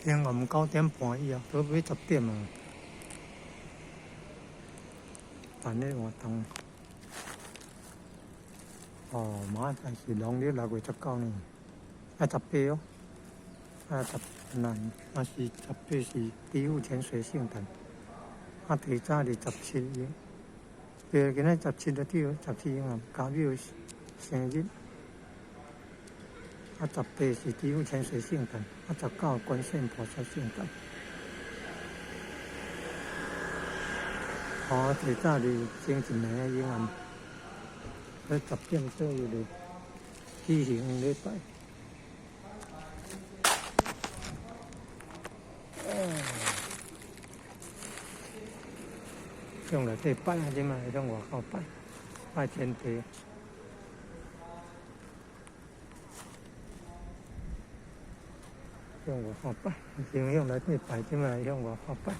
天暗9點半以後，都欲10點啊。辦咧活動，哦，馬上是農曆6月19呢，啊十八哦，啊十那啊是十八是知府潛水聖誕，啊提早27日，對，今仔十七就對，十七啊，家廟生日，啊十八是知府潛水聖誕，啊19觀世音菩薩聖誕。哦，提早佇前一暝已經咧10點左右就舉行禮拜。哦，向內底拜啊，這擺向外口拜，拜天地。向外口拜，先向內底拜，這擺向外口拜。